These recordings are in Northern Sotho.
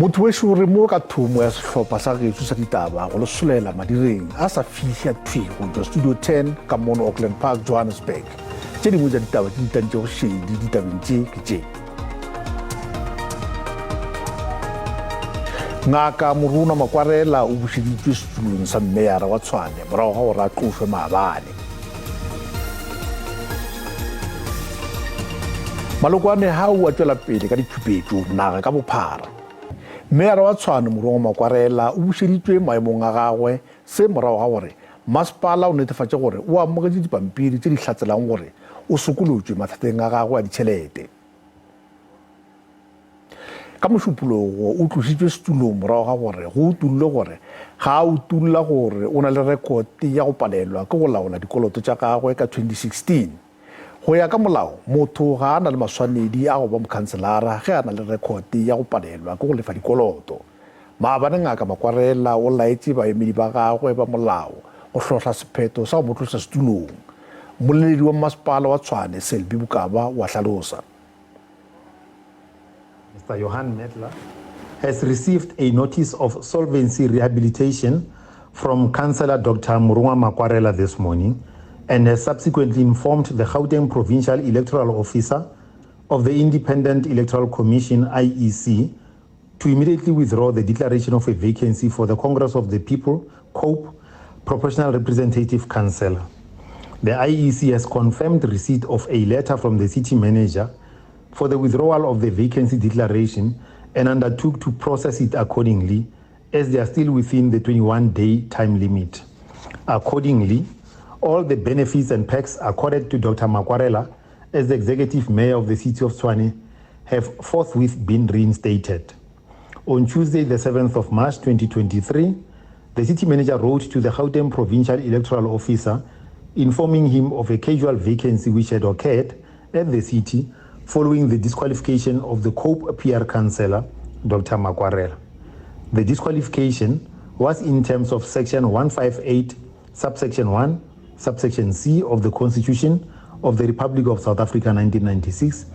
Motho wešo re mo ka thomo ya sehlopha sa gešo sa ditaba go le solela madireng a sa fihla thwi go tšwa Studio 10 ka mono Auckland Park, Johannesburg. Tše dingwe tša ditaba tše di tantšego šedi ditabeng tše ke tše. Ngaka Moruna Makwarela o bušeditšwe setulong sa mmeyara wa Tshwane morago ga gore a tlošwe maabane. Maloko a Mehau a tšwela pele ka ditšhupetšo naga ka bophara. Meyara wa Tshwane Morongwa Makwarela o bušeditšwe maemong a gagwe se morago ga gore masepala o netefatše gore o amogetše dipampiri tše di hlatselang gore o sokolotšwe mathateng a gagwe a ditšhelete. Ka Mošupologo o tlošitšwe setulong morago ga gore go utollwe gore ga a utolla gore o na le rekote ya go palelwa ke go laola dikoloto tša gagwe ka 2016. Go ya ka molao, motho ga a na le maswanedi a go ba mokhanselara ge a na le rekote ya go palelwa ke go lefa dikoloto. Maabane Ngaka Makwarela o laetše baemedi ba gagwe ba molao go hlohla sephetho sa go mo tloša setulong. Mmoleledi wa Mmasepala wa Tshwane, Selby Bokaba o a hlalosa. Mr. Johan Mettler, has received a notice of solvency rehabilitation from Councillor Dr. Murunwa Makwarela this morning and has subsequently informed the Gauteng Provincial Electoral Officer of the Independent Electoral Commission, IEC, to immediately withdraw the declaration of a vacancy for the Congress of the People, COPE, Proportional Representative Councillor. The IEC has confirmed receipt of a letter from the city manager for the withdrawal of the vacancy declaration and undertook to process it accordingly as they are still within the 21-day time limit. Accordingly, all the benefits and perks accorded to Dr. Makwarela as the executive mayor of the city of Tshwane have forthwith been reinstated. On Tuesday, the 7th of March 2023, the city manager wrote to the Gauteng Provincial Electoral Officer informing him of a casual vacancy which had occurred at the city following the disqualification of the COPE PR councillor, Dr. Makwarela. The disqualification was in terms of Section 158, subsection 1, subsection C of the Constitution of the Republic of South Africa 1996,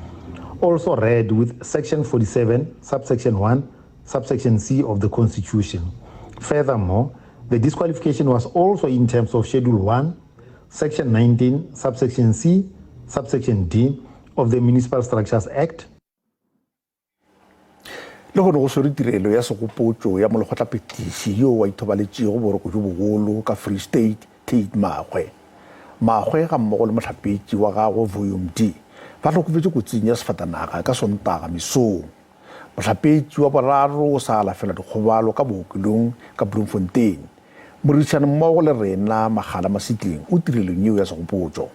also read with Section 47, subsection 1, subsection C of the Constitution. Furthermore, the disqualification was also in terms of Schedule 1, Section 19, subsection C, subsection D of the Municipal Structures Act. Le gone go swere tirelo ya segopotšo ya molekgotlaphethiši yo a ithobaletšego boroko bjo bogolo ka Free State, Tate Magwe. Magwe gammogo le mohlapetši wa gagwe Vuyo Mdi ba hlokofetše kotsing ya sefatanaga ka Sontaga mesong. Mohlapetši wa boraro o sa alafelwa dikgobalo ka bookelong ka Bloemfontein. Morerišanimmogo le rena Makgala Masitleng o tirelong yeo ya segopotšo.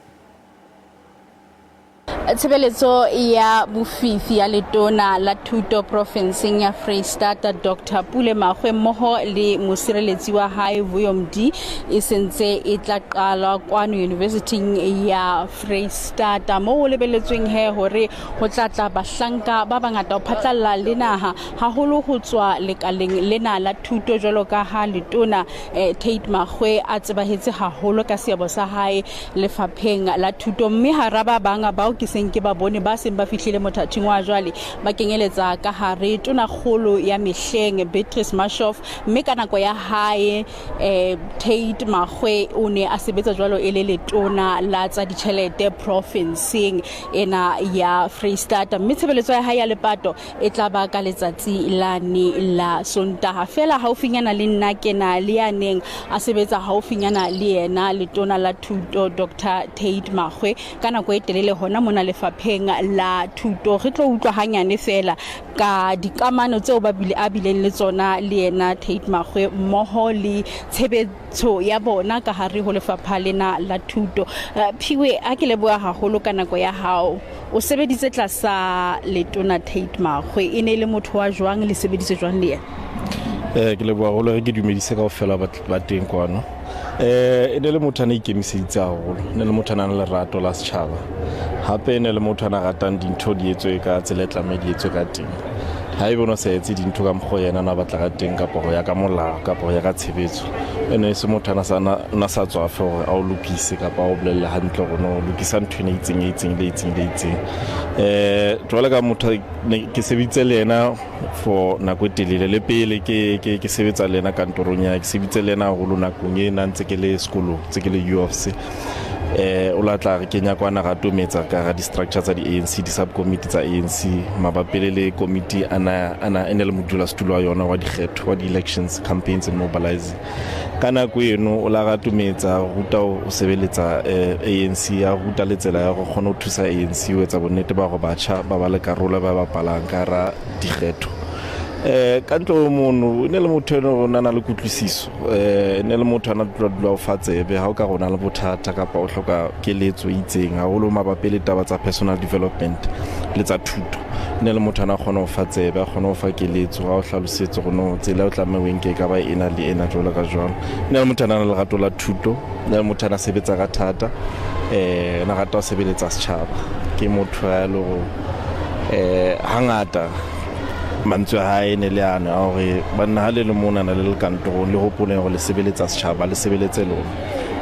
Tshebeletso ya bofifi ya letona la thuto profenseng ya Freistata Dr Pule Magwe mmoho le mosireletsi wa hae Vuyo Mdi e sentse e tla qalwa kwano Universityng ya Freistata moo ho lebeletsweng he hore ho tla tla bahlanka ba bangata ho phatlalla le naha haholo ho tswa lekaleng lena la thuto jwalo ka ha letona eh, Tate Magwe a tsebahetse haholo ka seabo sa hae lefapheng la thuto mme hara ba bang bao ke seng ke ba bone ba seng ba fihlile mothating wa jwale ba kenyeletsa ka hare tonakgolo ya mehleng Beatrice Marshoff mme ka nako ya hae eh, Tate Magwe o ne a sebetsa jwalo e le letona la tsa ditjhelete profinseng ena ya Freistata mme tshebeletso ya hae ya lepato e tla ba ka letsatsi la ne la Sontaha. Fela haufinyana le nna ke na le ya neng a sebetsa haufinyana le yena letona la thuto Dr Tate Magwe ka nako e telele hona mona lefapheng la thuto. Re tlo utlwa hanyane fela ka dikamano tseo ba bile a bileng le tsona le yena Tate Magwe mmoho le tshebetso ya bona ka hare ho lefapha lena la thuto. Eh, Phiwe, a ke leboha haholo ka nako ya hao. O sebeditse tlasa letona Tate Magwe, e ne e le motho wa jwang le sebeditse jwang le yena? Eh ke leboha haholo re ke dumedise kaofela ba teng kwano. Eh e ne le motho a ne ikemiseditse haholo, e ne le motho a nang le lerato la setjhaba. Hape e ne le motho a na ratang dintho di etswe ka tsela e tlameha di etswe ka teng. Ha ebe o ne o sa etse dintho ka mokgwa yena na batla ka teng kapa ho ya ka molao kapa ho ya ka tshebetso, E ne e se motho a na sa na sa tswafe gore a o lokise kapa a o bolelele hantle gore no lokisa ntho ena e itseng e itseng le itseng le itseng. Um jwale ka motho ne ke sebeditse le ena for nako e telele le pele ke ke ke sebetsa le ena kantorong ya ke sebeditse le ena haholo nakong e na ntse ke le sekolong tse ke le U of C eh o la tla re kenya kwana ra tometsa ka ga di-structure tsa di-ANC di-subcommittee tsa ANC mabapi le le committee ana ana e ne le modulasetulo wa yona wa dikgetho wa di-elections campaigns and mobilizing ka nako eno o la ra tometsa ruta o sebeletsa eh, ANC ya ruta le tsela ya go kgona go thusa ANC o etsa bonnete ba go batjha ba ba le karolo ba bapalang ka ra dikgetho eh ka ntlo mono o ne le motho eno o na le kutlwisiso eh ne le motho ana dula dula o fa tsebe ha o ka rona le bothata kapa o hloka keletso e itseng haholo mabapi le taba tsa personal development le tsa thuto ne le motho ana kgona ho fa tsebe a kgona ho fa keletso a o hlalosetse gore no tsela o tlameha o enke e ka ba ena le ena jwalo ka jwalo. Ne le motho a nang le lerato la thuto, ne le motho a na sebetsa ka thata, eh na rata ho sebeletsa setjhaba. Ke motho ya le hore eh hangata mantswe a hae ne le ano a hore banna ha le le monana le le kantorong le hopoleng hore le sebeletsa setjhaba le sebeletse lona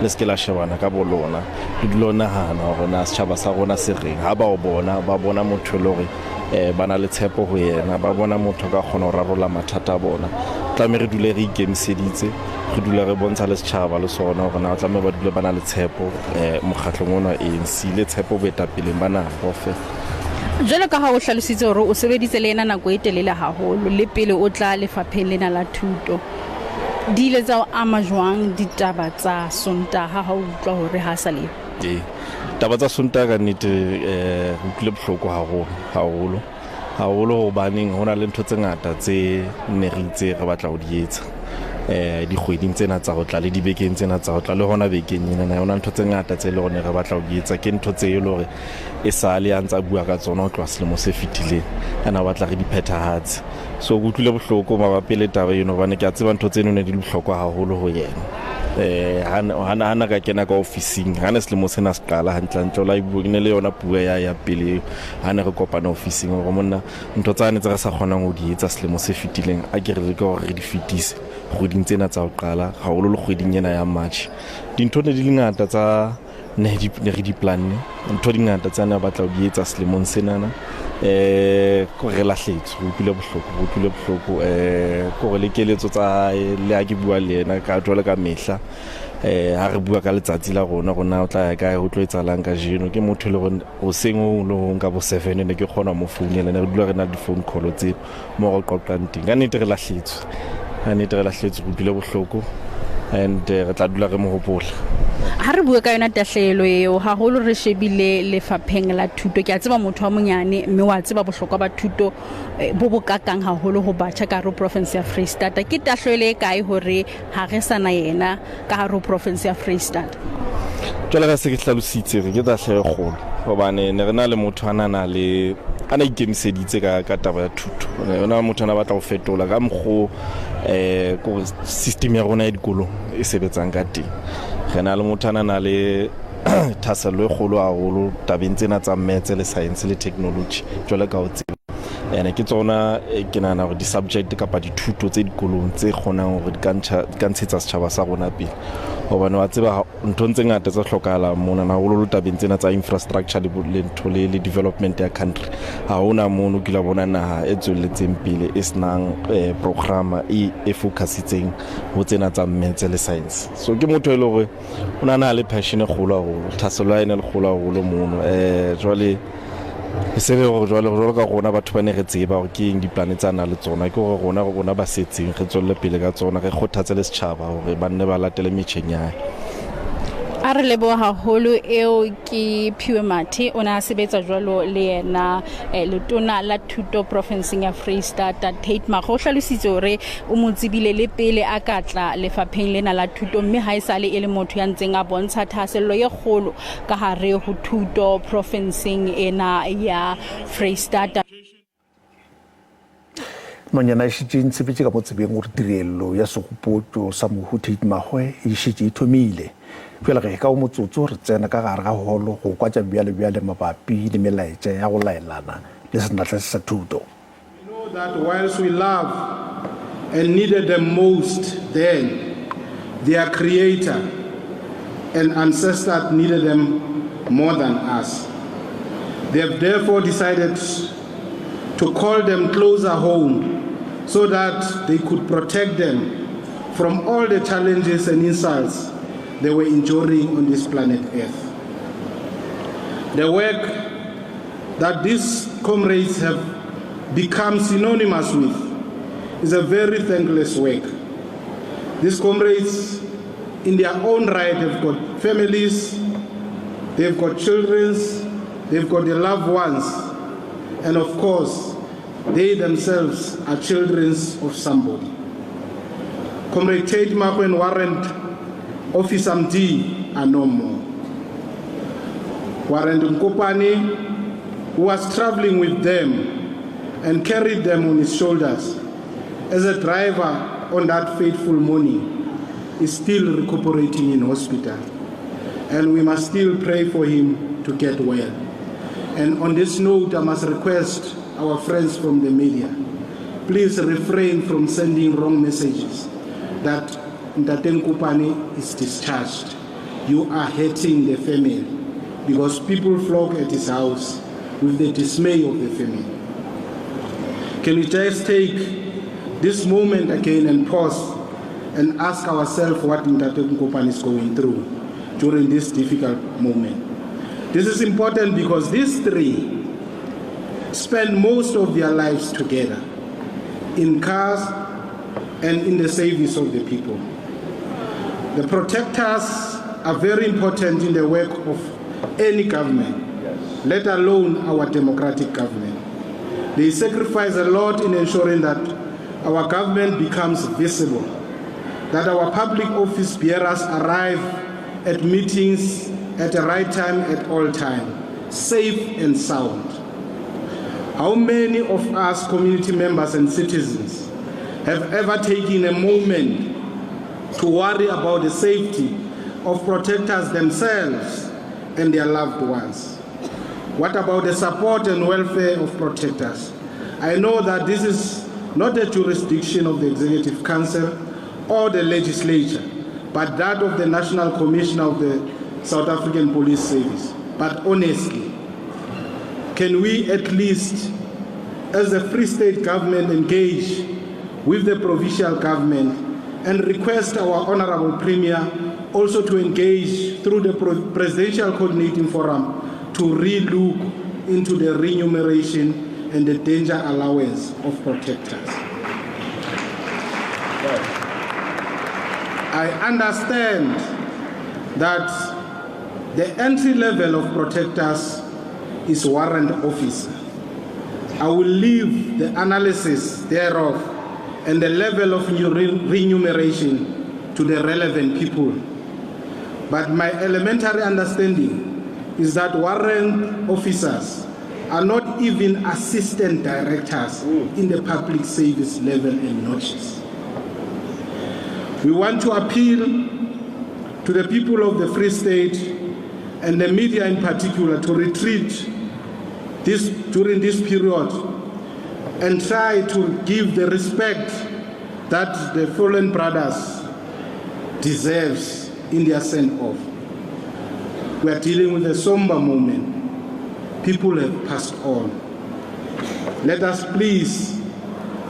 le se ke la shebana ka bo lona le dule o nahana hore na setjhaba sa rona se reng ha ba o bona ba bona motho e le hore um ba na le tshepo ho yena ba bona motho ka kgona ho rarolla mathata a bona tlamme re dule re ikemiseditse re dule re bontsha le setjhaba le sona hore na tlamme ba dule ba na le tshepo um mokgatlong ona ANC le tshepo boetapeleng ba naha kaofela. Jwalo ka ha o hlalositse hore o sebeditse le yena nako e telele haholo le pele o tla lefapheng lena la thuto, di ile tsa o ama jwang ditaba tsa Sontaha ha o utlwa hore ha a sa le yo? Ee, taba tsa Sontaha ka nnete um re utlwile bohloko haholo haholo haholo hobaneng ho na le ntho tse ngata tse ne re itse re batla ho di etsa um dikgweding tsena tsa go tla le dibekeng tsena tsa go tla le hona bekeng enana ho na ntho tse ngata tse e le gore ne re batla ho di etsa ke ntho tse e le gore e sale a ntse a bua ka tsona ho tloha selemo se fetileng ana batla re di phethahatse so ke utlwile bohloko mabapi le taba eno hobane ke a tseba ntho tseno ne di le bohlokwa haholo ho yena um hana ka kena ka ofising ha ne selemo sena se qala hantlentle o la e bua ne le yona puo ya ya pele ha ne re kopana ofising hore monna ntho tsane tse re sa kgonang ho di etsa selemo se fetileng a ke re leke hore re di fetise kgweding tsena tsa ho qala haholo le kgweding ena ya March dintho ne di le ngata tsa ne re di planne ntho di ngata tsa ne batla ho di etsa selemong senana eh ko re lahletswe re utlwile bohloko re utlwile bohloko eh ko re le keletso tsa hae le ha ke bua le yena ka jwale ka mehla eh ha re bua ka letsatsi la rona rona o tla ya kae ho tlo etsahalang kajeno ke motho le gore hoseng ho le hong ka bo seven ne ke kgona mo founela ne re dula re na le di-phone call tse mo re qoqang teng ka nnete re lahletswe ka nnete re lahletswe re utlwile bohloko and eh, re tla dula re mo hopola ha re bue ka yona tahlehelo eo haholo re shebile lefapheng la thuto ke a tseba motho wa monyane mme wa tseba bohlokwa ba thuto eh, bo bokakang haholo ho batjha ka hare ho province ya Freistata ke tahlehelo e kae hore ha re sa na yena ka hare ho province ya Freistata? Jwale ka se ke hlalositse re ke tahlehelo e kgolo hobane ne re na le motho a na le a na ikemiseditse ka ka taba ya thuto o na motho a na batla ho fetola ka mokgo eh ko system ya rona ya dikolong e sebetsang ka teng re na le motho a na le thahasello e kgolo haholo tabeng tsena tsa maths le science le technology jwale ka o tseba ene ke tsona eh, ke nahana gore di-subject kapa dithuto tse dikolong tse kgonang gore di ka ntshetsa setšhaba sa rona pele gobane wa tseba nthong tse ngata tse hlokahalang mona haholo tabeng tsena tsa infrastructure le ntho le le development ya country ha hona mono kila bona naha e tswelletseng pele e senang eh, programa e e focusitseng ho tsena tsa mmetse le science so ke motho e le gore o na na le passion e kgolo haholo thasello ya ene le kgolo haholo mono um jwale E se le gore jwale jwalo ka rona batho ba ne re tseba gore ke eng diplane tsa na le tsona ke gore rona rona ba setseng re tswelle pele ka tsona re kgothatse le setšhaba gore ba nne ba latele metšheng ya A re leboha haholo eo ke Phiwe Mathe o ne a sebetsa jwalo le yena eh, letona la thuto profenseng ya Freistata Tate Makgo o hlalositse hore o mo tsebile le pele a ka tla lefapheng lena la thuto mme ha e sale e le motho ya ntseng a bontsha thahasello e kgolo ka hare ho thuto profenseng ena ya Freistata. Nonyana e šetše e ntshepetše ka mo tsebeng gore tirelo ya segopotšo sa mohu Tate Mahwe e šetše e thomile. Bjale ge ka o motsotso re tsena ka gare ga holo go kwa tša bjalebjale mabapi le melaetša ya go laelana le senatla se sa thuto. We know that whilst we love and needed them most then, Their creator and ancestors needed them more than us. They have therefore decided to call them closer home so that they could protect them from all the challenges and insults they were enduring on this planet Earth. The work that these comrades have become synonymous with is a very thankless work. These comrades, in their own right, have got families, they've got children, they've got their loved ones, and of course, they themselves are children of somebody. Comrade Tate Makgoe and Warrant Officer Mdi are no more. Warrant Nkopane, who was traveling with them and carried them on his shoulders as a driver on that fateful morning, is still recuperating in hospital. And we must still pray for him to get well. And on this note, I must request our friends from the media, please refrain from sending wrong messages that Ntate Nkopane is discharged. You are hurting the family because people flock at his house with the dismay of the family. Can we just take this moment again and pause and ask ourselves what Ntate Nkopane is going through during this difficult moment? This is important because these three spend most of their lives together in cars and in the service of the people. The protectors are very important in the work of any government, yes, let alone our democratic government. They sacrifice a lot in ensuring that our government becomes visible, that our public office bearers arrive at meetings at the right time at all time, safe and sound. How many of us community members and citizens have ever taken a moment to worry about the safety of protectors themselves and their loved ones? What about the support and welfare of protectors? I know that this is not the jurisdiction of the Executive Council or the legislature, but that of the National Commissioner of the South African Police Service. But honestly, can we at least, as the Free State government, engage with the provincial government and request our Honorable Premier also to engage through the Presidential Coordinating Forum to re-look into the remuneration and the danger allowance of protectors. I understand that the entry level of protectors is warrant officer. I will leave the analysis thereof and the level of remuneration to the relevant people. But my elementary understanding is that warrant officers are not even assistant directors in the public service level and notches. We want to appeal to the people of the Free State and the media in particular to retreat during this period and try to give the respect that the fallen brothers deserves in their send-off. We are dealing with a somber moment. People have passed on. Let us please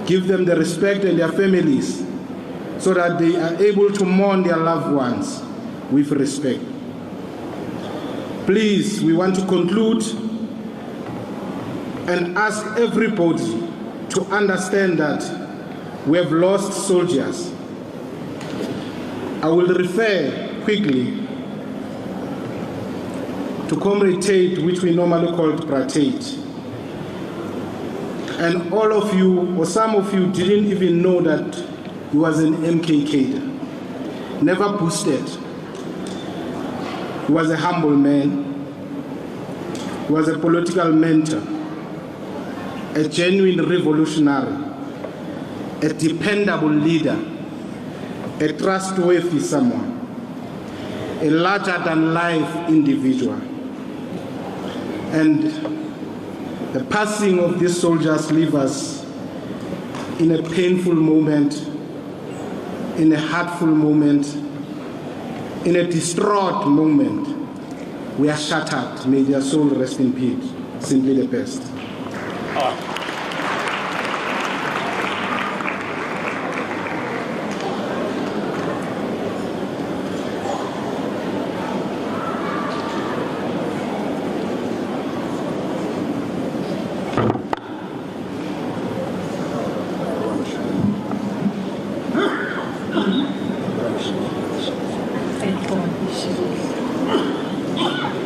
give them the respect and their families so that they are able to mourn their loved ones with respect. Please, we want to conclude and ask everybody to understand that we have lost soldiers. I will refer quickly to Comrade Tate, which we normally call Bra Tate. And all of you, or some of you, didn't even know that he was an MK cadre. Never boosted. He was a humble man. He was a political mentor, a genuine revolutionary, a dependable leader, a trustworthy someone, a larger-than-life individual. And the passing of these soldiers leaves us in a painful moment, in a hurtful moment, In a distraught moment, we are shattered. May their soul rest in peace. Simply the best.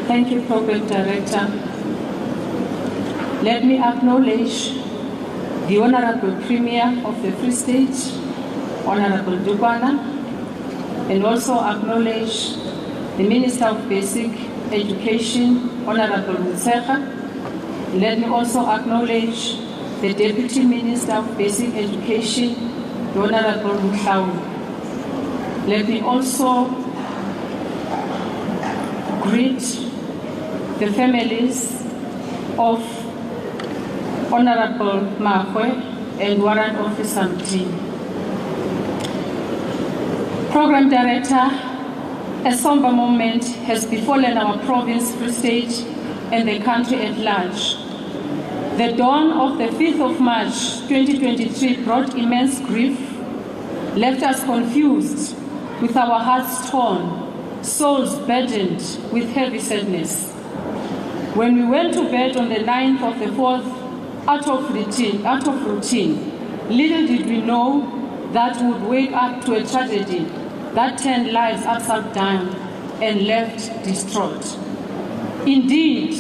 Thank you, Program Director. Let me acknowledge the Honorable Premier of the Free State, Honorable Dukwana, and also acknowledge the Minister of Basic Education, Honorable Motshekga. Let me also acknowledge the Deputy Minister of Basic Education, the Honorable Mhlauri. Let me also greet the families of Honorable Makgoe and Warrant Officer Mti. Program Director, a somber moment has befallen our province, Free State, and the country at large. The dawn of the 5th of March 2023 brought immense grief, left us confused, with our hearts torn, souls burdened with heavy sadness. When we went to bed on the 9th of the 4th, out of routine, out of routine, little did we know that we would wake up to a tragedy that turned lives upside down and left distraught. Indeed,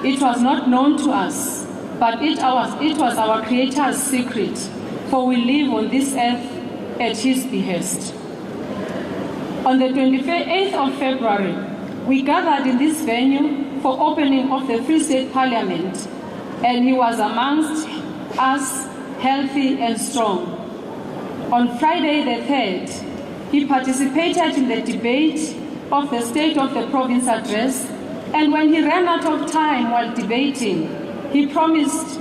it was not known to us, but it was, it was our Creator's secret, for we live on this earth at His behest. On the 28th of February, we gathered in this venue for opening of the Free State Parliament, and he was amongst us healthy and strong. On Friday the 3rd, he participated in the debate of the State of the Province address, and when he ran out of time while debating, he promised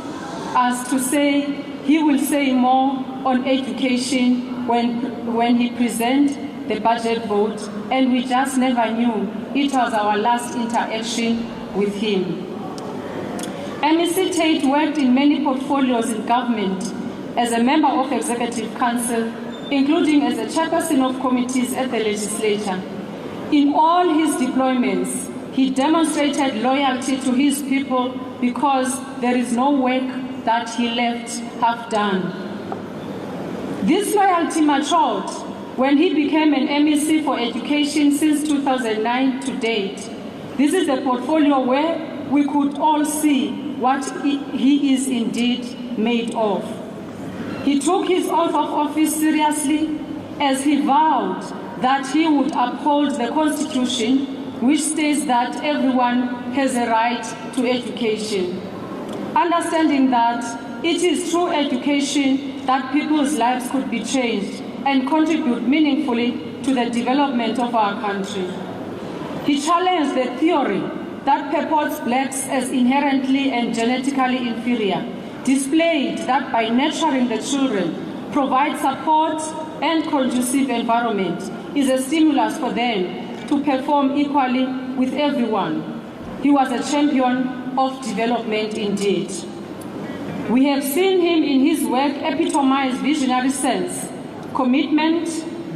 us to say he will say more on education when, when he present the budget vote, and we just never knew it was our last interaction with him. MEC Tate worked in many portfolios in government as a member of Executive Council, including as a chairperson of committees at the legislature. In all his deployments, he demonstrated loyalty to his people because there is no work that he left half done. This loyalty matured when he became an MEC for education since 2009 to date. This is the portfolio where we could all see what he is indeed made of. He took his oath of office seriously as he vowed that he would uphold the Constitution, which states that everyone has a right to education. Understanding that it is through education that people's lives could be changed and contribute meaningfully to the development of our country. He challenged the theory that purports blacks as inherently and genetically inferior, displayed that by nurturing the children, provide support and conducive environment is a stimulus for them to perform equally with everyone. He was a champion of development indeed. We have seen him in his work epitomize visionary sense, commitment,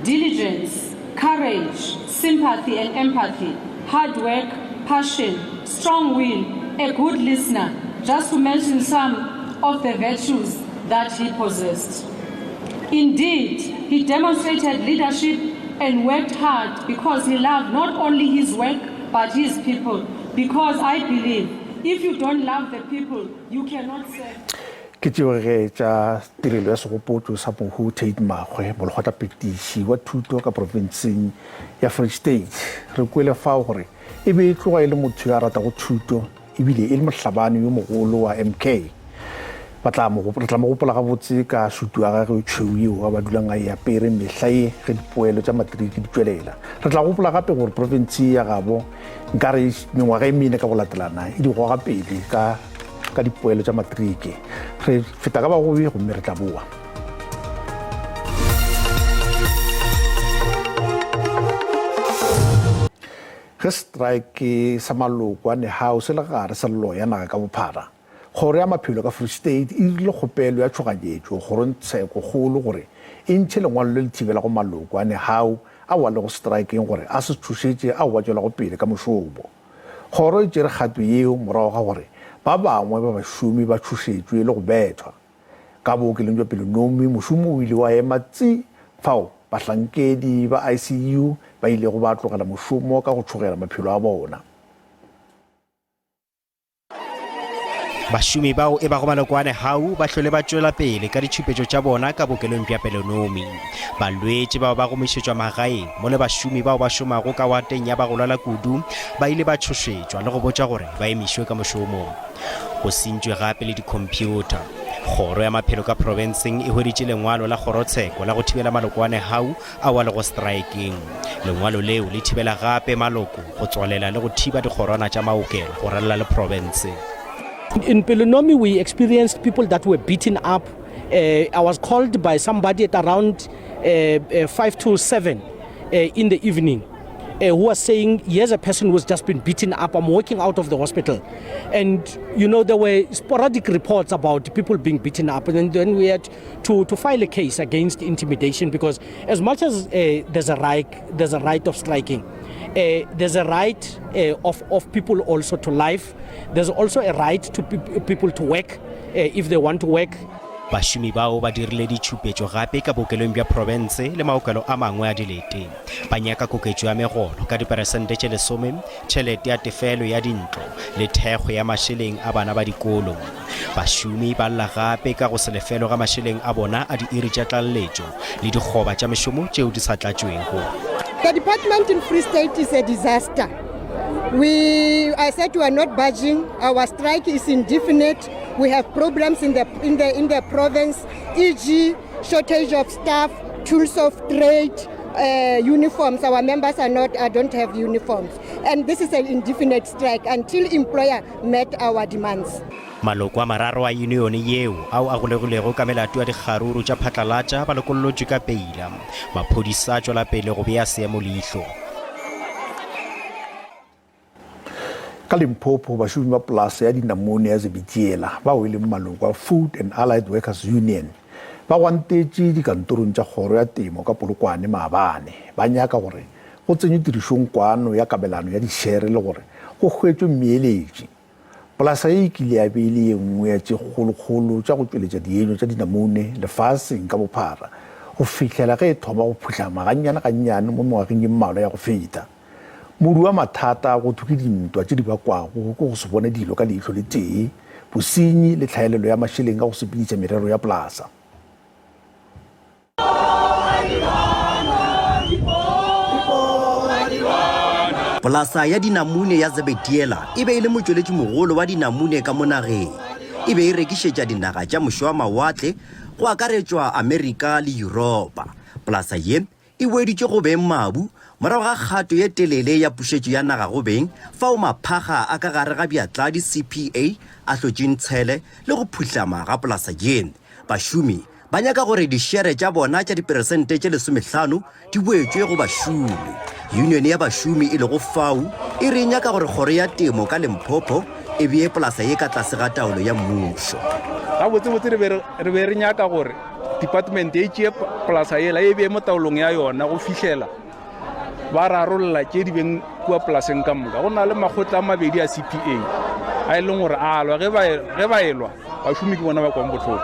diligence, courage, sympathy and empathy, hard work, passion, strong will, a good listener, just to mention some of the virtues that he possessed. Indeed, he demonstrated leadership and worked hard because he loved not only his work, but his people. Because I believe if you don't love the people, you cannot serve. Ke tšeo ge tša tirelo ya segopotšo sa mohu Tate Makgwe, molekgotlaphethiši wa thuto ka profenseng ya Free State. Re kwele fao gore e be e tloga e le motho yo a ratago thuto ebile e le mohlabani yo mogolo wa MK. Ba tla mo, re tla mo gopola gabotse ka sutu ya gagwe e tšhweu yeo a ba dulang a e apere mehla ye ge dipoelo tša matriki di tšwelela. Re tla gopola gape gore profense ya gabo nkare mengwaga e mene ka go latelana e di goga pele ka ka dipoelo tša matriki. Re feta ka bagobi gomme re tla boa. Ge setraeke sa maloko a Nehawu se le gare se loya naga ka bophara, Kgoro ya Maphelo ka Free State e dirile kgopelo ya tšhoganyetšo kgorongtshekokgolo gore e ntšhe lengwalo le le thibelago maloko a Nehawu ao a lego setraekeng gore a se tšhošetše ao a tšwelago pele ka mošomo. Kgoro e tšere kgato yeo morago ga gore ba bangwe ba bašomi ba tšhošetšwe le go bethwa. Ka bookelong bja Pelonomi, mošomo o ile wa ema tsi fao bahlankedi ba ICU ba ilego ba tlogela mošomo ka go tšhogela maphelo a bona. Bašomi bao e bago maloko a Nehau ba hlole ba tšwela pele ka ditšhupetšo tša bona ka bookelong bja Pelonomi. Balwetši bao ba gomišetšwa magaeng mo le bašomi bao ba šomago ka wateng ya ba go lwala kudu ba ile ba tšhošetšwa le go botšwa gore ba emišwe ka mošomo. Go sentšwe gape le dikhomphyutha. Kgoro ya Maphelo ka profenseng e hweditše lengwalo la kgorotsheko la go thibela maloko a Nehau ao a lego straekeng. Lengwalo leo le thibela gape maloko go tswalela le go thiba dikgorwana tša maokelo go ralala le profense. In Pelonomi we experienced people that were beaten up. Uh, I was called by somebody at around uh, uh, 5 to 7 uh, in the evening. Uh, who was saying, here's a person who's just been beaten up. I'm walking out of the hospital. And, you know, there were sporadic reports about people being beaten up. And then we had to, to file a case against intimidation because as much as uh, there's, a right, there's a right of striking, uh, there's a right uh, of, of people also to life. There's also a right to pe people to work uh, if they want to work. Bašomi bao ba dirile ditšhupetšo gape ka bookelong bja profense le maokelo a mangwe a dilete. Ba nyaka koketšo ya megolo ka diperesente tše lesome, tšhelete ya tefelo ya dintlo le thekgo ya mašeleng a bana ba dikolo. Bašomi ba lla gape ka go se lefelwe ga mašeleng a bona a diiri tša tlaleletšo le dikgoba tša mešomo tšeo di sa tlatšwego. The department in Free State is a disaster. We, I said we are not budging. Our strike is indefinite. We have problems in the, in the, in the province, e.g. shortage of staff, tools of trade, uh, uniforms. Our members are not, uh, don't have uniforms. And this is an indefinite strike until employer met our demands. Maloko a mararo a yunione yeo ao a golegilwego ka melato ya dikgaruru tša phatlalatša ba lokollotšwe ka peila. Maphodisa a tšwela pele go bea seemo leihlo. Ka Limpopo, bašomi ba polase ya dinamune ya Zebediela bao e leng maloko a Food and Allied Workers Union ba gwantetše dikantorong tša kgoro ya temo ka Polokwane maabane ba nyaka gore go tsenywe tirišong kwano ya kabelano ya dišere le gore go hwetšwe mmeeletši. Polasa ye e kile ya be e le ye nngwe ya tše kgolokgolo tša go tšweletša dienywa tša dinamune lefaseng ka bophara go fihlela ge e thoma go phuhlama gannyane-gannyane mo mengwageng ye mmalwa ya go feta. Modu wa mathata go thwe ke dintwa tše di bakwago ke go se bone dilo ka leihlo le tee, bosenyi le tlhaelelo ya mašeleng a go sepediša merero ya polasa. Polasa ya dinamune ya Zebediela e be e le motšweletšimogolo wa dinamune ka mo nageng. E be e rekišetša dinaga tša moše wa mawatle, go akaretšwa Amerika le Yuropa. Polasa ye E boeditše go beng mabu morago ga kgato ye telele ya pušetšo ya naga go beng fao maphakga a ka gare ga bjatladi CPA a hlotšeng tshele le go phuhlama ga polasa ye. Bašomi ba nyaka gore dišere tša bona tša diperesente tše lesomehlano di boetšwe go bašomi. Yunione ya bašomi e lego FAWU e re e nyaka gore kgoro ya temo ka Limpopo e bee polasa ye ka tlase ga taolo ya mmušo. Gabotsebotse re be re be re nyaka gore department e tšee polasa yela e bee mo taolong ya yona go fihlela ba rarolla tše di beng kua polaseng ka moka. Go na le makgotla a mabedi a CPA a e leng gore a lwa, ge ba elwa bašomi ke bona ba kwang bohloko.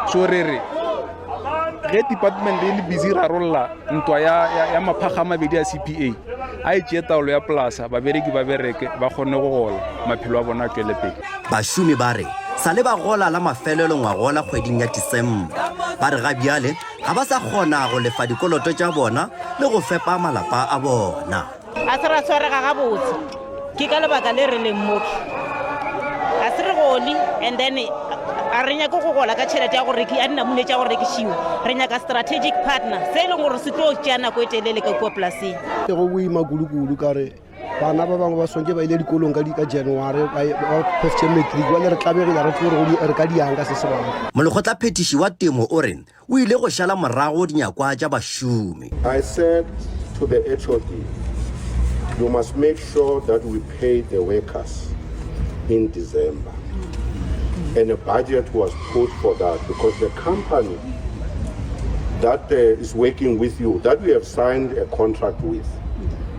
So re re ge department e le busy rarolla ntwa ya, ya, ya maphakga a mabedi a CPA a e tšee taolo ya polasa, babereki ba bereke ba kgone go gola, maphelo a bona a tšwele pele. Bašomi ba re sa le ba gola la mafelelo ngwagola kgweding ya Disemba. Ba re ga bjale ga ba sa kgona go lefa dikoloto tša bona le go fepa malapa a bona. A se ra tshwarega gabotse, ke ka lebaka le re leng mo. Ga se re gole and then a re nyake go gola ka tšhelete ya go reki ya dinamune tša go rekišiwa. Re nyaka strategic partner se e leng gore se tlo tšea nako e telele ka kua polaseng. Go boima kudu-kudu ka re bana ba bangwe ba swantse ba ile dikolong ka ka January ba phefše matric bjale re tlabegile re tsebe gore re ka diang ka se sebaka. Molekgotlaphethiši wa temo o re o ile go šala morago dinyakwa tša bašomi. I said to the HOD. You must make sure that we pay the workers in December. And a budget was put for that because the company that uh, is working with you, that we have signed a contract with,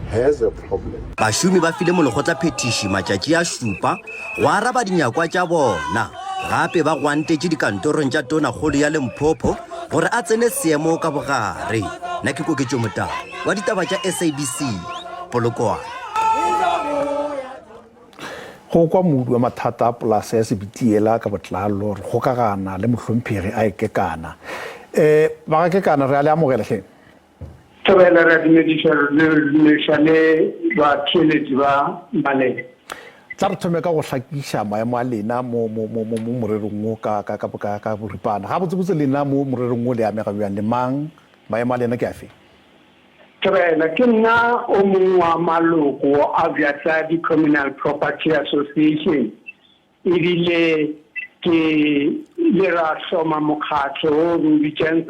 has a problem. Bašomi ba file molekgotlaphethiši matšatši a šupa go araba dinyakwa tša bona. Gape ba gwantetše dikantorong tša Tonakgolo ya Limpopo gore a tsene seemo ka bogare. Nna ke Koketšo Motau wa ditaba tša SABC, Polokwane. Go kwa modu wa mathata a polasa ya Sebitiela ka botlalo, re kgokagana le mohlomphegi a Kekana. Um ba ga Kekana, re a le amogela hle. Thobela, re a dumediša, re dumediša le batheeletši ba Malele. Tla re thome ka go hlakiša maemo a lena mo, mo, mo, mo, mo morerong wo ka, ka, ka, ka, ka boripana. Gabotsebotse lena mo morerong wo le amega bjang? Le mang? Maemo a lena ke afe? Thobela, ke nna o mongwe wa maloko a Bjatladi Communal Property Association. Ebile ke ile ra hloma mokgatlo wo re o bitšang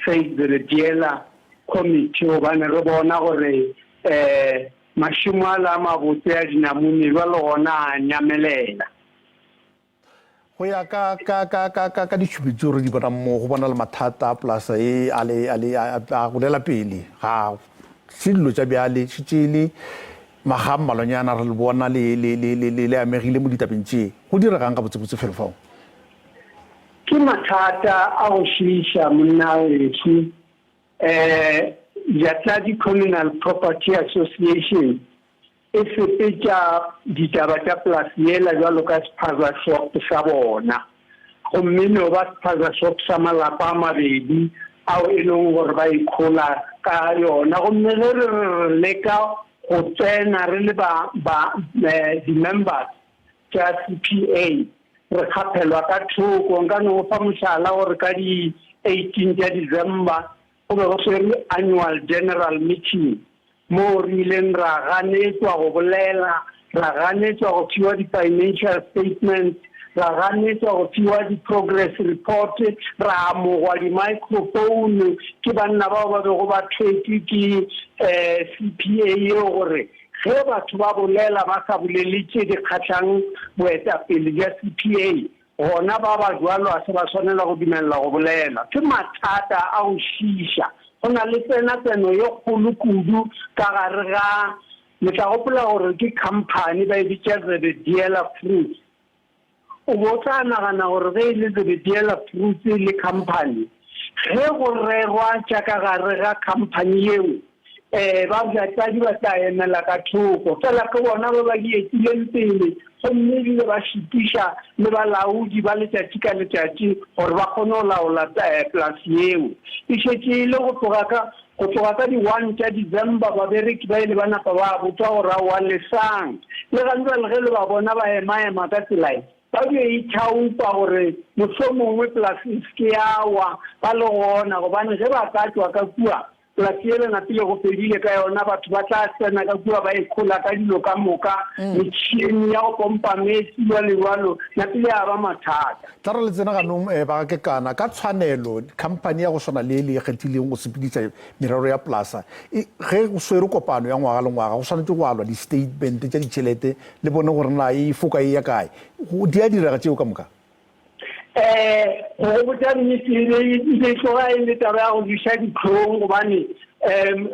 Save the Rediela Committee gobane re bona gore um mašemo ala a mabotse a dinamune bjalo gona a nyamelela. Go ya ka ka ka ka ka ka ditšhupi tseo re di bonang mo go bona le mathata a polasa e a le a le a golela pele ga se dilo tša bjale šetše e le Makga a mmalwanyana re le bona le, le, le, le, le, le amegile mo ditabeng tše. Go diregang gabotsebotse felo fao? Ke mathata a go šiiša monna wešu. Um Jatladi Communal Property Association e sepetša ditaba tša polase yela bjalo ka sephaza shop sa bona. Gomme no ba sephaza shop sa malapa a mabedi ao e leng gore ba ikhola ka yona. Gomme ge re re re leka go tsena re le ba, ba, eh, di-members tša CPA, re kgaphelwa ka thoko. Nka no go fa mohlala gore ka di 18 tša December go be go swerwe annual general meeting moo re ileng ra ganetšwa go bolela, ra ganetšwa go fiwa di-financial statements, ra ganetšwa go fiwa di-progress report, ra amogwa di-microphone ke banna bao ba bego ba thwetšwe ke um CPA yeo gore ge batho ba bolela ba sa bolele tše di kgahlang boetapele bja CPA, Gona ba ba bjalo ga se ba swanela go dumelela go bolela. Ke mathata a go šiiša. Go na le tsenatseno ye kgolo kudu ka gare ga, le tla gopola gore ke khamphani, ba e bitša Zebediela Fruits. O be o tla nagana gore ge e le Zebediela Fruits le khamphani, ge go rerwa tša ka gare ga khamphani yeo, Ee, ba bjatladi ba tla emela ka thoko, fela ke bona ba ba di etileng pele gomme ebile ba šitiša le balaodi ba letšatši ka letšatši gore ba kgone go laola polase yeo. E šetše e le go tloga ka go tloga ka di one tša December babereki ba ile ba napa ba botšwa gore aowa lesang. Le gantšwale ge le ba bona ba ema-ema ka tsela ye, ba dio ithaopa gore mohlomongwe polase e se ke ya wa ba le gona gobane ge ba ka tšwa ka kua Polase yela napile go fedile ka yona, batho ba tla tsena ka kua ba e khola ka dilo ka moka, metšhini ya go pompa meetse bjalo bjalo, napile ya ba mathata. Tla re le tsena ganong ba ga Kekana, ka tshwanelo khamphani ya go swana le ye le e kgethileng go sepediša merero ya polasa, e, ge go swerwe kopano ya ngwaga le ngwaga go swanetše go alwa di-statement tša ditšhelete le bone gore na e foka e ya kae. Go, di a direga tšeo ka moka? Um go go botša nnete e be e be e tloga e le taba ya go ješa dihlong gobane um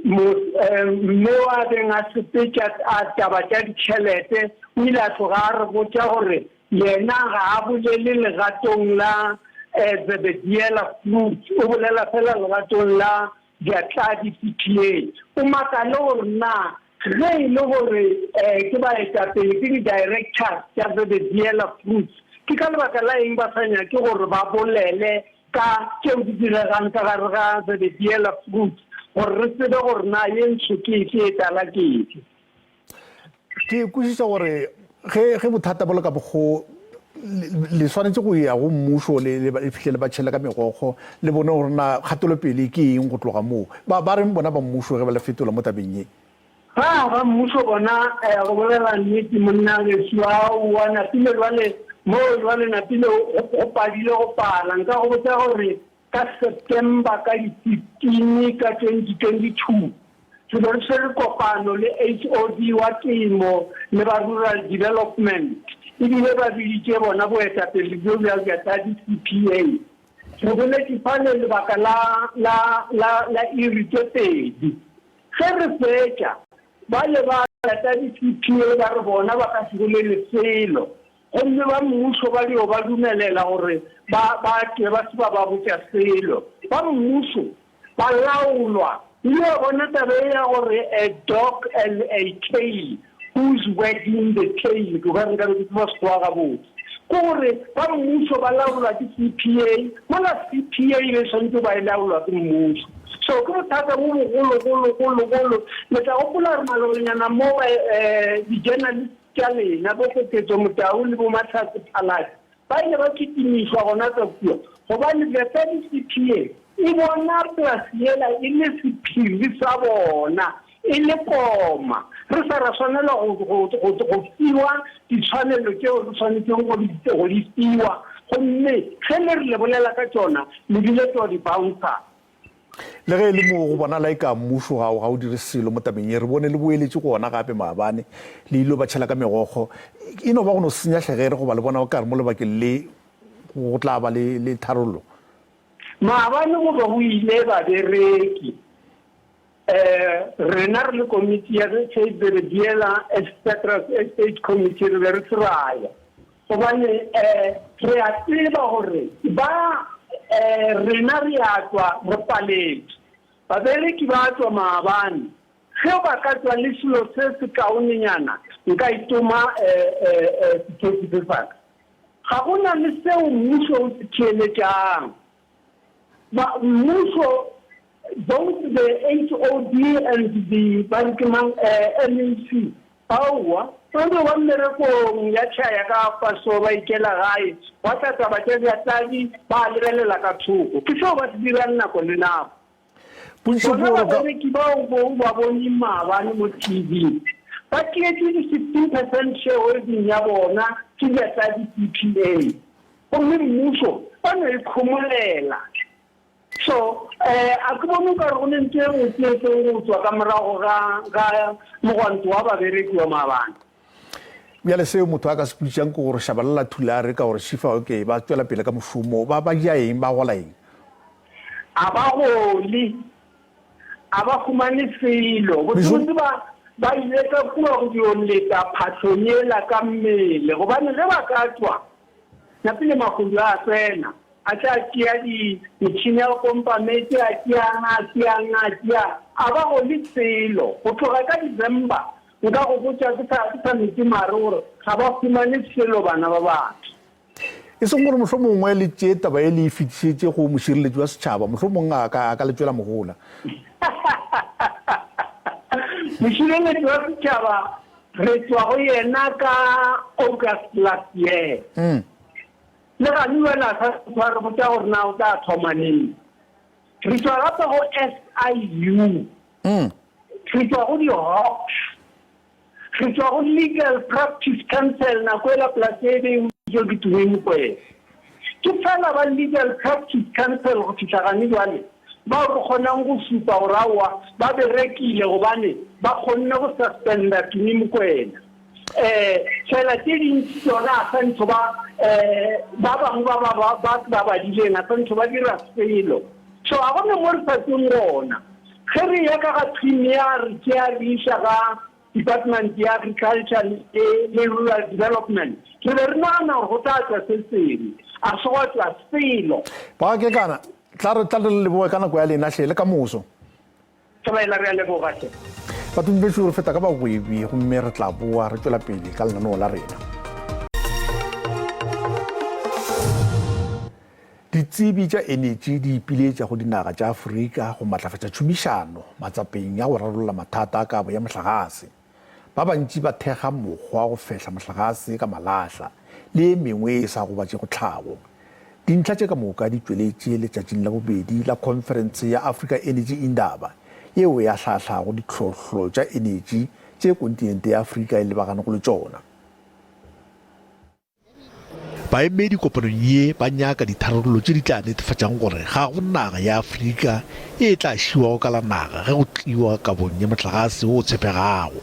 um mme wa beng a sepetša a taba tša ditšhelete o ile a tloga a re botša gore yena ga a bolele legatong la um Zebediela Fruits o bolela fela legatong la Bjatladi CPA. O makale gore na ge e le gore ke baetapele, ke di-directors tša Zebediela Fruits, ke ka lebaka la eng ba sa nyake gore ba bolele ka tšeo di diregang ka gare ga Zebediela Fruits gore re tsebe gore na ye ntsho ke efe ye tala ke efe. Ke kwešiša gore ge ge bothata bo le ka mokgo le swanetše go ya go mmušo le le fihle le ba tšhele ka megokgo le bone gore na kgatelopele ke eng go tloga moo. Ba ba reng bona ba mmušo ge ba le fetola mo tabeng ye? Ba ba mmušo bona eh, go bolela nnete monna gešu aowa napile jwale mo jwale napile go padile go pala nka go botša gore ka September ka di 15 ka 2022. Re be re swere kopano le HOD wa temo le ba Rural Development ebile ba biditše bona boetapele bjo bja Bjatladi CPA. Re boletše fale lebaka la, la, la, la iri tše pedi. Ge re fetša, bale ba Bjatladi CPA ba re bona ba ka se bolele selo gomme ba mmušo ba dio ba dumelela gore ba, ba tšwe ba se ba ba botša selo. Ba mmušo Ba laolwa. O ile wa bona taba ye ya gore a dog and a tail, who's wagging the tail, ke ka re nkabe ke tseba Sekgowa gabotse. Ke gore ba mmušo ba laolwa ke CPA, mola CPA e be e swanetše go ba e laolwa ke mmušo. So ke bothata bo bogolo-golo-golo-golo. Le tla gopola gore malobanyana mo ba di-journalist tša lena, bo Koketso Motau le bo Mahlatse Phaladi, Ba ile ba kitimišwa gona ka kua, gobane Bethany CPA e bona polase yela e le sephiri sa bona, e le koma. Re sa ra swanela go, go, go, go fiwa ditshwanelo tšeo re swanetšego go di, go di fiwa. Gomme ge le re le bolela ka tšona, le biletšwa di-bouncer. Le ge e le moo go bonala eka mmušo ga o ga o dire selo mo tabeng ye, re bone le boeletše go ona gape maabane, le ilo ba tšhela ka megokgo. E no ba go no senya hlegere goba le bona o kare mo lebakeng le go tla ba le le tharollo? Maabane go be go ile babereki, um rena re le komiti ya Save the Diela Etcetera Estate Committee re be re se ra ya. Gobane re a tseba gore ba rena re a tšwa re paletšwe. Babereki ba tšwa maabane. Ge ba ka tšwa le selo se sekaonenyana, nka itoma sethosi se sa ka. Ga go na le seo mmušo o se theeletšang. Ba, mmušo, both the HOD and the, ba re ke mang, MEC, aowa, ba no ba mmerekong ya tšhaya ka fa so ba ikela gae, gwa tla taba tša bjatladi, ba lebelela ka thoko. Ke seo ba se dirang nako le nako. Potšišo ke Bona gore ka. babereki bao bo o ba boneng maabane mo TV, ba tšeetšwe di 16 percent shareholding ya bona ke bjatladi CPA. Gomme mmušo ba no ikhomolela. So, eh, a ke bone o ka re go ne ntho e botse e tlo go tswa ka morago ga, ga mogwanto wa babereki wa maabane. Bjale seo motho a ka se putšang ke gore Shabalala Thulare ka gore Shifa okay ba tšwela pele ka mošomo, ba, ba ja eng, ba gola eng? A ba gole, a ba humane selo. Botsebotse ba, ba ile ka kua go dio leta phahlong yela ka mmele, gobane ge ba ka tšwa, Napile mahodu a tsena, a tla tšea di, metšhini ya go pompa meetse, a tšeang, a tšeang, a tšea, a ba gole selo. Go tloga ka December, nka go botša ke sa, ke sa metše mare gore ga ba humane selo bana ba batho. E seng gore mohlomongwe le tšee taba ye le e fetišetše go mošireletši wa setšhaba, mohlomongwe a ka, a ka le tšwela mohola. Mošireletši wa setšhaba re tšwa go yena ka August last year. Le gane bjale a sa tshwa re botša gore na o tla thoma neng. Re tšwa gape go SIU. Re tšwa go di-Hawks. Re tšwa go Legal Practice Council, nako ela polase e be e utswitšwe ke Tumi Mokwena. Ke fela ba Legal Practice Council go fihla gane bjale bao re kgonang go šupa gore aowa ba berekile gobane ba kgonne go suspenda Tumi Mokwena. Um fela tše dintši tšona a sa ntho ba um ba bangwe ba ba ba ba badileng a sa ntho ba dira selo. So ga go na mo re sa tšweng gona. Ge re eya ka ga Premier re tšea re iša ga Department ya Agriculture le, le Rural Development, re be re nagana gore go tla tšwa se sengwe. A se gwa tšwa selo. Ba Kekana, tla re, tla re le leboge ka nako ya lena hle, le ka moso. Thobela, re a leboga hle. Bathong bešo, re feta ka bagwebi gomme re tla boa re tšwela pele ka lenaneo la rena. Ditsebi tša enetši di ipiletša go dinaga tša Afrika go matlafatša tšhomišano matsapeng a go rarolla mathata a kabo ya mohlagase. Ba bantši ba thekga mokgwa wa go fehla mohlagase ka malahla le e mengwe e sa gobatšego tlhago. Dintlha tše ka moka di tšweletše letšatšing la bobedi la khonferense ya Africa Energy Indaba yeo e ahlaahlago ditlhohlo tša enetši tše kontinente ya Afrika e lebaganego le tšona. Baemedi kopanong ye ba nyaka ditharollo tše di tla netefatšago gore ga go naga ya Afrika ye e tla šiwago ka la naga ge go tliwa kabong ya mohlagase wo o tshepegago.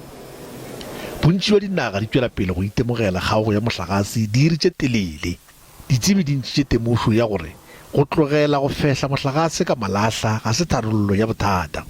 Bontši bja dinaga di tšwela pele go itemogela kgaogo ya mohlagase diiri tše telele. Ditsebi di ntšhitše temošo ya gore go tlogela go fehla mohlagase ka malahla ga se tharollo ya bothata.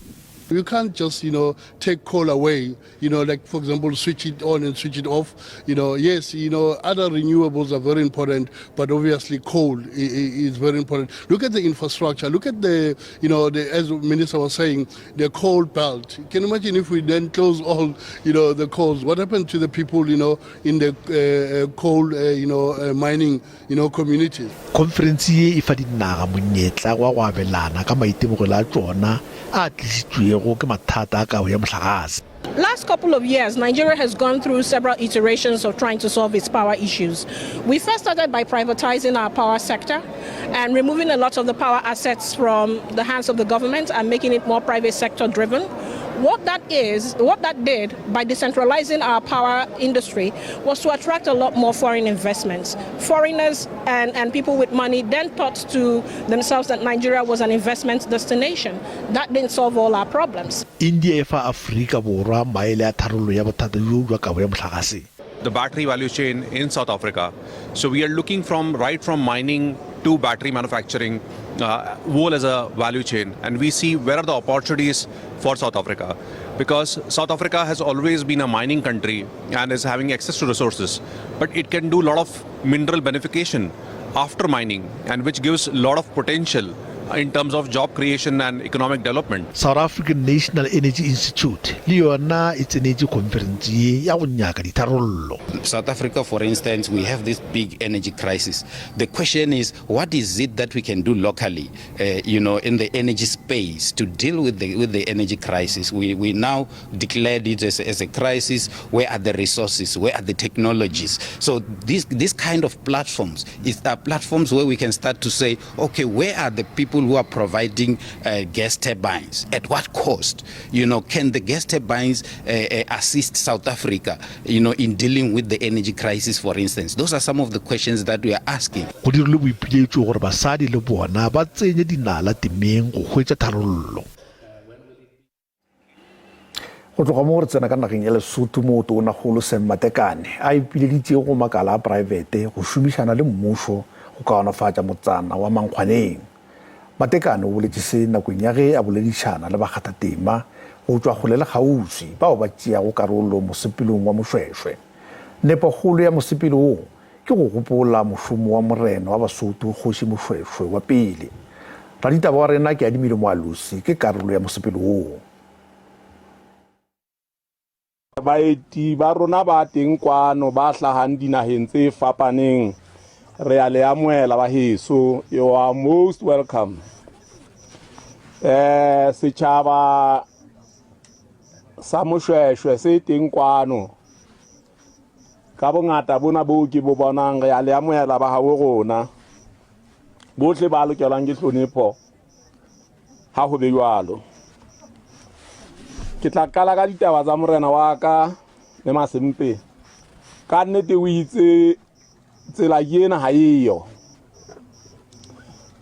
You can't just, you know, take coal away, you know, like for example, switch it on and switch it off. You know, yes, you know, other renewables are very important, but obviously coal is very important. Look at the infrastructure. Look at the, you know, the, as the minister was saying, the coal belt. Can you imagine if we then close all, you know, the coals? What happened to the people, you know, in the uh, uh coal, uh, you know, uh, mining, you know, communities? Khonferense ye e fa dinaga monyetla wa go abelana ka maitemogelo a tšona a tlišitšwego ke mathata a kabo ya mohlagase. Last couple of years, Nigeria has gone through several iterations of trying to solve its power issues. We first started by privatizing our power sector and removing a lot of the power assets from the hands of the government and making it more private sector driven. What that is, what that did by decentralizing our power industry was to attract a lot more foreign investments. Foreigners and, and people with money then thought to themselves that Nigeria was an investment destination. That didn't solve all our problems. India e fa Afrika Borwa maele a tharollo ya bothata bjo bja kabo ya mohlagase. The battery value chain in South Africa. So we are looking from right from mining to battery manufacturing, uh, whole as a value chain, and we see where are the opportunities for South Africa. Because South Africa has always been a mining country and is having access to resources, but it can do a lot of mineral beneficiation after mining, and which gives a lot of potential in terms of job creation and economic development. South African National Energy Institute le yona e tsenetše khonferense ye ya go nyaka ditharollo. South Africa, for instance, we have this big energy crisis. The question is, what is it that we can do locally, uh, you know, in the energy space to deal with the, with the energy crisis? We, we now declared it as, as a crisis. Where are the resources? Where are the technologies? So this, this kind of platforms is are platforms where we can start to say, okay, where are the people who are providing uh, gas turbines? At what cost? You know, can the gas turbines uh, uh, assist South Africa, you know, in dealing with the energy crisis, for instance? Those are some of the questions that we are asking. Go dirilwe boipiletšo gore basadi le bona ba tsenye dinala temeng go hwetša tharollo. Go tloga moo re tsena ka nageng ya Lesotho moo Toonakgolo Sam Matekane a ipileditšego go makala a praebete go šomišana le mmušo go kaonafatša motsana wa Mankgwaneng. Matekane o boletše se nakong ya ge a boledišana le bakgathatema go tšwa kgole le kgauswi bao ba tšeago karolo mosepelong wa Mošwešwe. Nepokgolo ya mosepelo wo ke go gopola mošomo wa morena wa Basotho Kgoši Mošwešwe wa pele. Raditaba wa rena Keadimile Moalosi ke karolo ya mosepelo woo. Baeti ba rona ba teng kwano ba hlahang dinaheng tse fapaneng re a le amohela ba heso you are most welcome eh setjhaba sa moshweshwe se teng kwano ka bongata bona boo ke bo bonang re a le amohela ba habo rona bohle ba lokelwang ke hlonepho Ha ho be jwalo. Ke tla qala ka ditaba tsa morena wa ka le Masempe. Ka nnete o itse tsela ke ena ha eyo.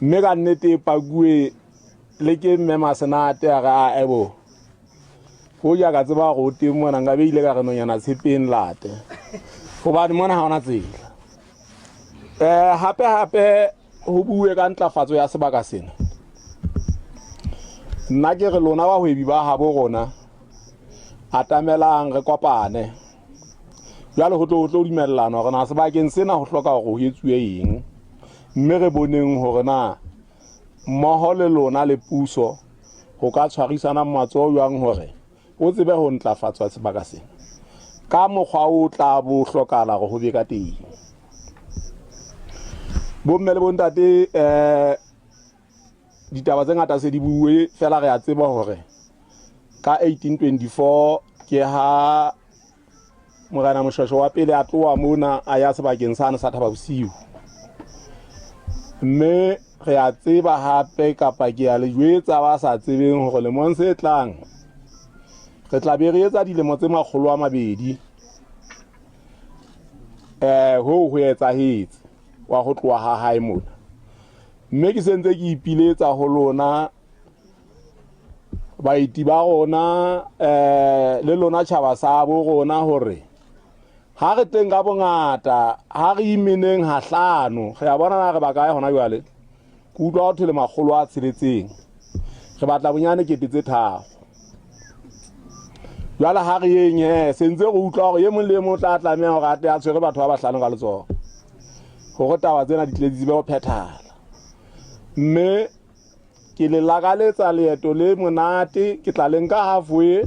Mme ka nnete e pakuwe le ke mme Masenate a re a ebo. Ho ja ka tseba gore o teng mona nka be ile ka re nonyana tshepeng late. Hobane mona ha hona tsela. Eh hape hape Ho buuwe ka ntlafatso ya sebaka sena. Nna ke re lona bahwebi ba habo rona, atamelang re kopane. Jwale ho tlo ho tlo dumellanwa hore na sebakeng sena ho hloka hore ho etsuwe eng, mme re boneng hore na mmoho le lona le puso ho ka tshwarisanang matsoho jwang hore O tsebe ho ntlafatswa sebaka sena ka mokgwa o tla bo hlokahala hore ho be ka teng. Bomme le bontate eh ditaba tse ngata se di buwe fela re a tseba hore ka 1824 ke ha Morena Moshweshwe wa pele a tloha mona a ya sebakeng sane sa Thaba Bosiu. Mme re a tseba hape kapa ke a le jwetsa ba sa tsebeng hore lemong se tlang re tla be re etsa dilemo tse 200 eh hoo ho etsahetse. wa go tloa ga gae mona. Mme ke sentse ke ipiletsa go lona baeti ba rona um le lona tšhaba sa bo rona gore ga re teng ka bongata ga re imeneng gahlano re a bona na re ba kae gona jale ke utlwa go thole makgolo a tsheletseng re batla bonyane kete tse tharo jwale ga re yeng he sentse go utlwa gore ye mong le ye mong o tla tlameya gore a tle a tshwere batho ba bahlano ka letsogo gore taba tsena di tle di tsebe go phethala mme Ke le lakaletsa leeto le monate. Ke tla le nka halfway.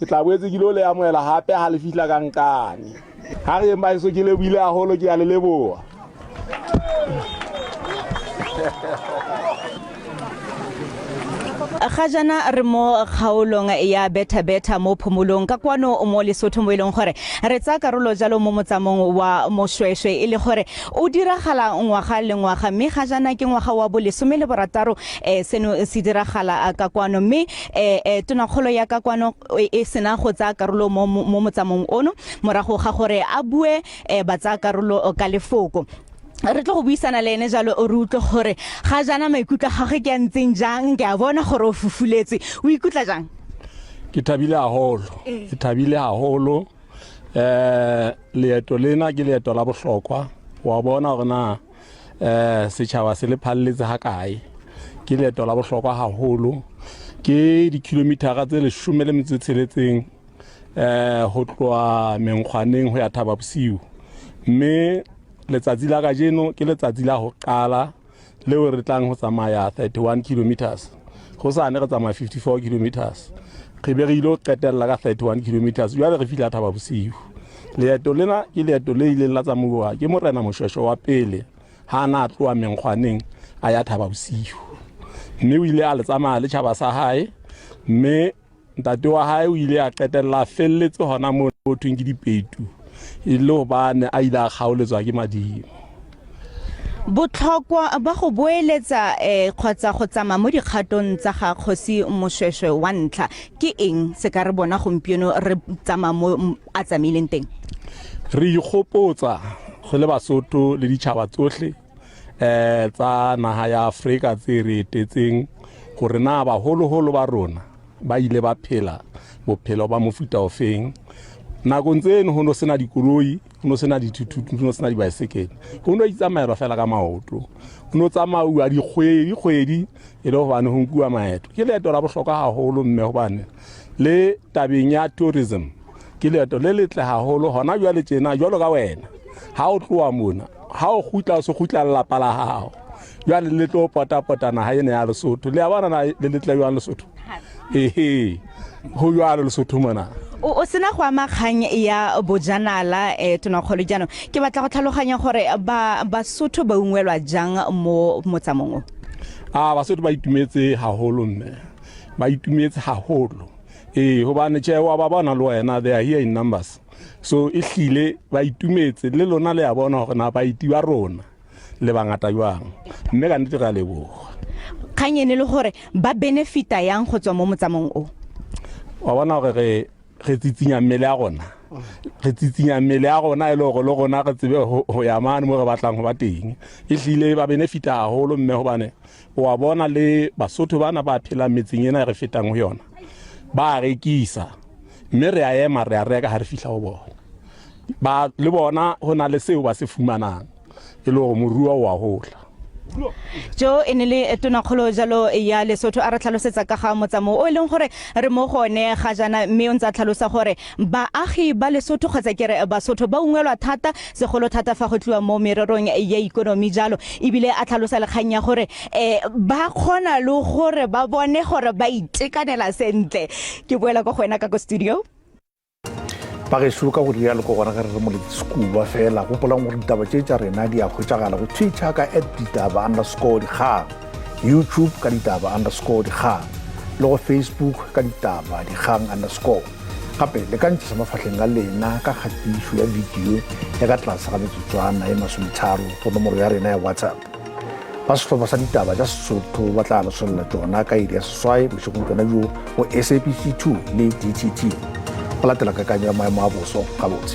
Ke tla boetse ke lo le amohela hape ha le fihla ka nkane. Ha re yeng baheso ke lebohile haholo ke ya le leboha. Ga jaana re mo kgaolong ya Betha Betha mo Phomolong ka kwano mo Lesotho mo e leng gore re tsaya karolo jalo mo motsamong wa Moshweshwe e le gore o diragala ngwaga le ngwaga mme ga jaana ke ngwaga wa bolesome le borataro um seno se diragala ka kwano mme um tonakgolo ya ka kwano e sena go tsaya karolo mo motsamong ono morago ga gore a bue um ba tsaya karolo ka lefoko re tlo go buisana le ene jalo o re utlwe gore ga jaana maikutlo a gagwe ke a ntseng jang ke a bona gore o fufuletswe o ikutlwa jang ke thabile haholo ke thabile haholo eh leeto lena ke leeto la bohlokwa wa bona gore na eh setšhaba se le phalletse ha kae ke leeto la bohlokwa haholo ke dikilomitara tse leshome le metso e tsheletseng eh ho tloha menkgwaneng ho ya thaba bosiu mme letsatsi la kajeno ke letsatsi la ho qala leo re tlang ho tsamaya 31 kilometers go sane re tsamaya 54 kilometers re be re ile go qetella ka 31 kilometers jale re fihla thaba bosiu leeto lena ke leeto le ileng la tsamauwa ke morena moshweshwe wa pele ha a na a tloa menkgwaneng a ya thaba bosiu mme o ile a le tsamaya le tjhaba sa hae mme Ntate wa hae o ile a qetella a felletse hona moo ho thweng ke dipetu e le hobane a ile a kgaoletswa ke madimo. Botlhokwa ba go boeletsa eh, kgotsa go tsamaya mo dikgatong tsa ga Kgosi Moshweshwe wa ntlha ke eng se ka re bona gompieno re tsamaya mo a tsamaileng teng? Re ikgopotsa re le Basotho le ditjhaba tsohle eh tsa naha ya Afrika tse re etetseng hore na baholoholo ba rona ba ile ba phela bophelo ba mofuta ofeng nakong tseno ho no sena dikoloi ho no sena dithuthuthu ho no sena dibaesekele ho no itsamaelwa fela ka maoto ho no tsamauwa dikgwedi kgwedi e le hobane ho nkuwa maeto ke leeto la bohlokwa haholo mme hobane le tabeng ya tourism ke leeto le letle haholo hona jwale tjena jwalo ka wena ha o tloha mona ha o kgutla o se kgutla lelapa la gago jwale le tlo potapota naga ena ya lesotho le a bona na le letle jwang lesotho ehe go jwalo lesotho mona o sena go ama kgang ya bojanala um tonakgolo jaanong ke batla go tlhaloganya gore ba basotho ba ungwelwa jang mo motsamong o a basotho ba itumetse haholo mme ba itumetse haholo ee gobane tšhe wa ba bona le wena they are here in numbers so e hlile ba itumetse le lona le ya bona gore na baeti ba rona le bangata jwang mme ka nnete re a leboga kgang ene le gore ba benefita yang go tswa mo motsamong o wa bona gore re re tsitsinya mmele ya rona re tsitsinya mmele ya rona e le gore le rona re tsebe go ya mane mo re batlang go ba teng e hlile ba benefita haholo mme gobane wa bona le basotho bana ba phelang metseng ena e re fetang ho yona ba rekisa mme re a ema re a reka ha re fihla ho bona ba le bona ho na le seo ba se fumanang e le gore moruo wa hola jo e ne le tonakgolo jalo ya lesotho a re tlhalosetsa ka ga motsamao o e leng gore re mo go one ga jaana mme o ntse a tlhalosa gore baagi ba lesotho kgotsa ke re basotho ba ungwelwa thata segolo thata fa go tliwa mo mererong ya ikonomi jalo ebile a tlhalosa lekgang ya gore um ba kgona le gore ba bone gore ba itekanela sentle ke boela kwa go wena ka ko studio Bagešo ka go rialo ke gona ge re re moletsi sekuba fela gopolang gore ditaba tše tša rena di a hwetšagala go Twitter ka at ditaba underscore dikgang, YouTube ka ditaba underscore dikgang le go Facebook ka ditaba dikgang underscore. Gape le ka ntšha sa mafahleng a lena ka kgatišo ya video ya ka tlase ga metsotswana e masometharo go nomoro ya rena ya WhatsApp. Ba sehlopha sa ditaba tša Sesotho ba tla le solla tšona ka iri ya seswai bošegong bjona bjo go SABC 2 le DTT. Go latela kakanyo ya maemo a boso gabotse.